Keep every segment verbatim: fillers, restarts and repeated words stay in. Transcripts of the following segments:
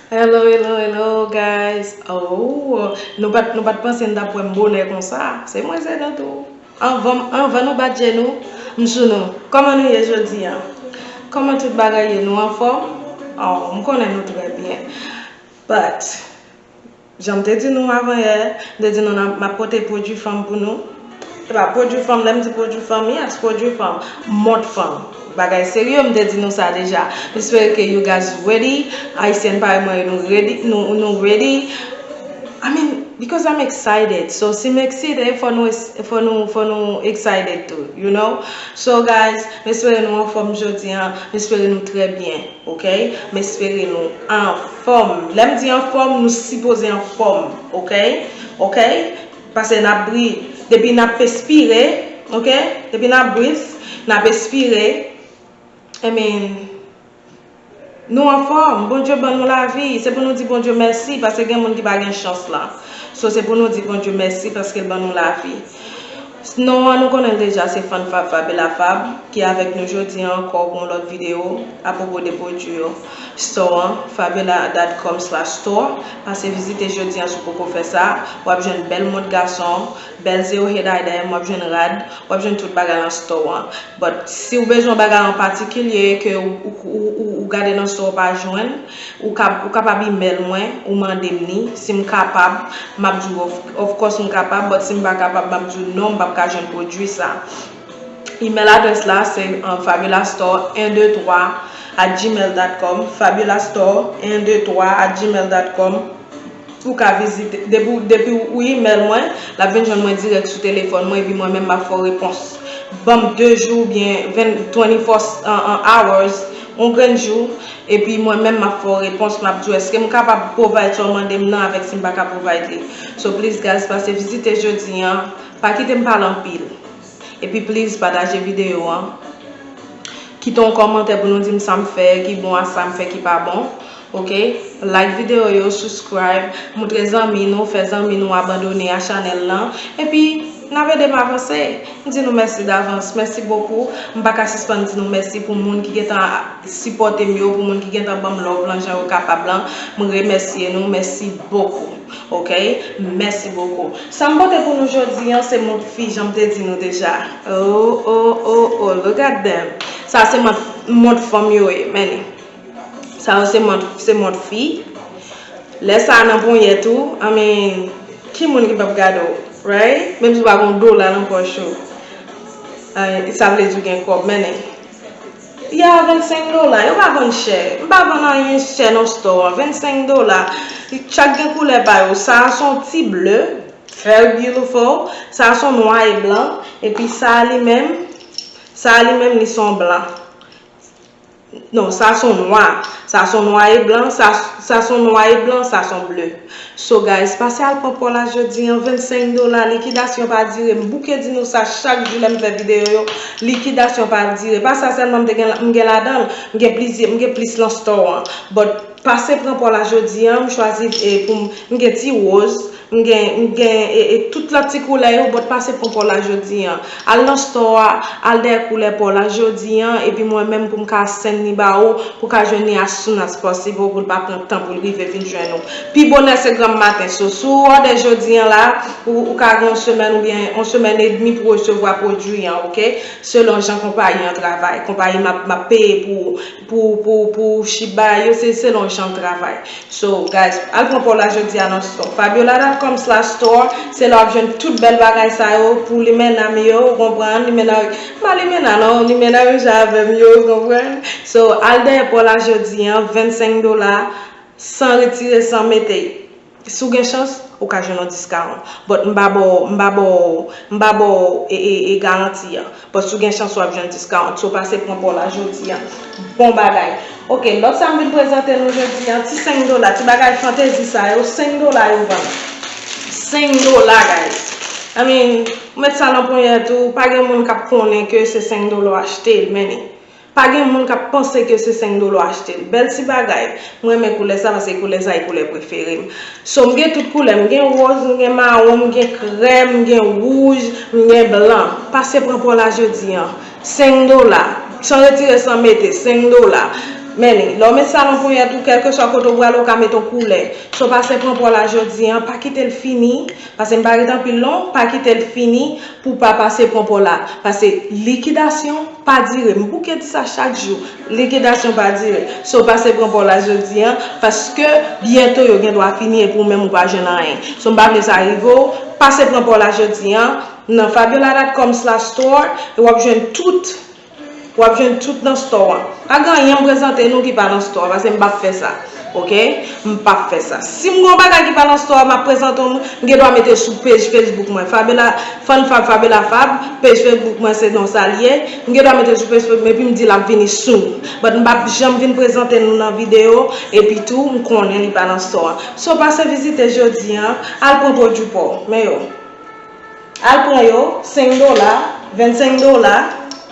Hello, hello, hello, guys. Oh, nou pa t, nou pa t panse n t ap wè m bonè konsa. Se mwen se dan tou. Anvan, anvan nou bat je nou, m sou nou. Kòman nou ye jodi a? Kòman tout bagay ye? Nou anfòm? Oh, m konnen nou trè byen. But, jan m te di nou avan yè, m te di nou nan, m ap pote pwodui fanm pou nou. Se pa pwodui fanm, lè m di pwodui fanm, yes, pwodui fanm. Mòd fanm. Bagay serye, m te di nou sa deja. M espere ke you guys ready. Ayisyen parèy mwen, nou ready, nou, nou ready. I mean, because I'm excited. So, si m excite, fò nou, fò nou, fò nou excited too, you know? So, guys, m espere nou anfòm jodi a. M espere nou trè byen, ok? M espere nou anfòm. Lè m di anfòm, nou sipoze anfòm, ok? Ok? Paske n ap bri, depi n ap espire, ok? Depi n ap breathe, n ap espire. I mean, nou anfòm, Bondye ban nou lavi. Se pou nou di Bondye mèsi, paske gen moun ki pa gen chans la. So, se pou nou di Bondye mèsi paske l ban nou lavi. Non an, nou konnen l deja, se Fann Fab, Fabiola Fab, ki avèk nou jodi a ankò pou yon lòt videyo apwopo de pwodui yo. Store an, fabiola dot com slash store. Pase vizite jodi a si w poko fè sa. W ap jwenn bèl mòd gason, bèl zero head item, w ap jwenn rad, w ap jwenn tout bagay nan store an. But si w bezwen yon bagay an patikilye ke ou, ou, ou, ou, ou gade nan store w pa jwenn, ou, ka, ou kapab email mwen, ou mande m ni. Si m kapab, m ap di w of, of course m kapab, but si m pa kapab, m ap di w non, m p ap ka jwenn pwodui sa. Email adrès la se um, fabulastore un deux trois at gmail dot com, fabulastore un deux trois at gmail dot com. Ou ka vizite, depi, depi ou email mwen, l ap vin jwenn mwen dirèk sou telefòn mwen, epi mwen menm m ap fè w repons. Ban m de jou oubyen twenty-four hours, yon grenn jou, epi mwen menm m ap fè w repons, m ap di w èske m kapab provide sa w mande m nan avèk si m pa ka provide li. So please guys, pase vizite jodi a, pa kite m pale anpil. Epi please pataje videyo an. Kite yon kòmantè pou nou di m sa m fè ki bon ak sa m fè ki pa bon. Ok? Like videyo yo, subscribe, moutre zanmi nou, fè zanmi nou abandone a chanèl lan. Epi, n ap ede m avanse. M di nou mèsi davans. Mèsi bokou. M pa ka sispann di nou mèsi pou moun ki gentan sipòte m yo, pou moun ki gentan ban m love lan jan yo kapab lan. M remèsye nou. Mèsi bokou. Ok? Mèsi bokou. Sa m pote pou nou jodi a, se mòd fi, jan m te di nou deja. Oh, oh, oh, oh, look at them. Sa se mòd, mòd fanm yo ye, men. Sa yo se mòd, se mòd fi. Lè sa a nan ponyèt ou, I mean, ki moun ki p ap gade w, right? Menm si w pa gen yon dola nan pòch ou. Ay, sa vle di w gen kòb, men. Ya, vennsenk dola, yo pa vann chè. M pa vann anyen chè nan store an. Vennsenk dola. Chak gen koulè pa yo. Sa a se yon ti ble, very beautiful. Sa a se yon nwa e blan. Epi sa a li menm, sa a li menm, li se yon blan. Non, sa se yon nwa. Sa se yon nwa e blan, sa, sa se yon nwa e blan, sa se yon ble. So guys, pase al pran pòl la jodi a, vennsenk dola, likidasyon pa dire. M bouke di nou sa chak jou lè m fè videyo yo, likidasyon pa dire. Pa sa sèlman m te gen, m gen ladan l, m gen plizyè, m gen plis nan store an. But pase pran pòl la jodi a, m chwazi, e, pou m, m gen ti woz, m gen, m gen, e, e, tout lòt ti koulè yo, but pase pran pòl la jodi a. Al nan store a, al dèyè koulè pòl la jodi a, epi mwen menm pou m ka send li ba ou, pou w ka jwenn li as soon as possible, pou l pa pran tan pou l rive vin jwenn ou. Pi bonè se granm maten. So, si w òdè jodi a la, ou, ou ka gen yon semèn oubyen yon semèn edmi pou w resevwa pwodui an, ok? Selon jan konpayi an travay. Konpayi m ap, m ap peye pou, pou, pou, pou ship bagay yo, se selon jan l travay. So, guys, al pran pòl la jodi a nan store. Fabiola dot com slash store, se la w ap jwenn tout bèl bagay sa yo pou limena m yo, ou konprann? Limena, pa limena non, limena yo jan avè m yo, ou konprann? So, al dèyè pòl la jodi a, vennsenk dola, san retire, san mete. Si w gen chans, ou ka jwenn yon discount. But m pa ba w, m pa ba w, m pa ba w e, e, e garanti an. But si w gen chans, w ap jwenn discount. So pase pran pòl la jodi a. Bon bagay. Ok, lòt sa m vin prezante nou jodi a, ti senk dola, ti bagay fantezi sa yo, senk dola yo vann. Senk dola, guys. I mean, ou met sa nan ponyèt ou, pa gen moun k ap konnen ke se senk dola w achte l, men. Pa gen moun k ap panse ke se senk dola w achte l. Bèl ti bagay. Mwen renmen koulè sa paske koulè sa e koulè prefere m. So, m gen tout koulè. M gen woz, m gen mawon, m gen krèm, m gen wouj, m gen blan. Pase pran pòl la jodi a. Senk dola. San retire, san mete. Senk dola. Men li, lè w met sa nan ponyèt ou, kèlkeswa kote w prale, w ka met yon koulè. So pase pran pa w la jodi an, pa kite l fini, paske m pa ret anpil non, pa kite l fini pou w pa pase pran pa w la. Paske likidasyon pa dire. M bouke di sa chak jou. Likidasyon pa dire. So pase pran pa w la jodi an, paske byento yo gen dwa fini epi w menm ou pa jwenn anyen. So m pa vle sa rive w. Pase pran pa w la jodi an, nan fabiola dot com slash store, e w ap jwenn tout W ap jwenn tout nan store an. Pa gen anyen m prezante nou ki pa nan store an, paske m p ap fè sa. Oke? M p ap fè sa. Si m gen yon bagay ki pa nan store an, m ap prezante w, m gen dwa mete l sou page Facebook mwen. Fabiola, Fan Fab, Fabiola Fab, page Facebook mwen se non sa l ye. M gen dwa mete l sou Facebook mwen, epi m di l ap vini soon. But m p ap janm vin prezante nou nan videyo, epi tou, m konnen li pa nan store an. So, pase vizite jodi an, al pran pwodui pa w. Men yo. Al pran yo, senk dola, vennsenk dola,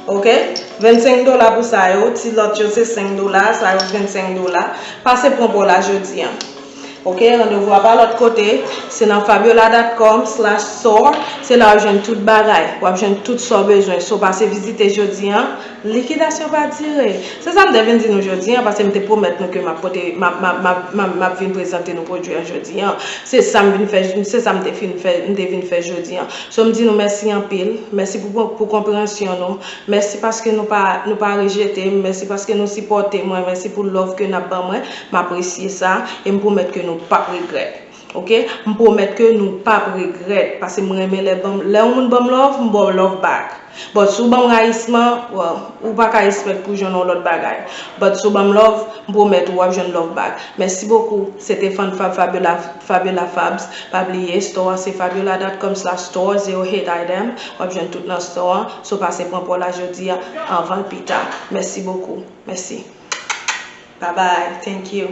oke? Vennsenk dola pou sa yo, ti lòt yo se senk dola, sa yo vennsenk dola. Pase pran pa w la jodi an. Oke, randevou a pa lòt kote, se nan fabiola dot com slash store, se la w ap jwenn tout bagay, w ap jwenn tout sa w bezwen. So pase vizite jodi an, likidasyon pa dire. Se sa m te vin di nou jodi an, paske m te pwomèt nou ke m ap pote, m ap, m ap, m ap, m ap, m ap vin prezante nou pwodui an jodi an. Se sa m vin fè, se sa m te fin fè, m te vin fè jodi an. So m di nou mèsi anpil, mèsi pou, pou konpreyansyon nou, mèsi paske nou pa, nou pa rejete m, mèsi paske nou sipòte mwen, mèsi pou love ke n ap ban mwen, m apresye sa, e m pwomèt ke nou p ap regrèt. Oke? M pwomèt ke nou p ap regrèt, paske m renmen lè banm, lè yon moun ban m love, m ba w love back. But si w ban m rayisman, well, ou pa ka expect pou jwenn yon lòt bagay. But si w ban m love, m pwomèt ou w ap jwenn love back. Mèsi bokou. Se te Fan Fab Fabiola, Fabiola Fabs. Pa bliye, store an se fabiola dot com slash store, zero hate item. W ap jwenn tout nan store an. So pase pran pa w la jodi a, anvan l pi ta. Mèsi bokou. Mèsi. Bye bye. Thank you.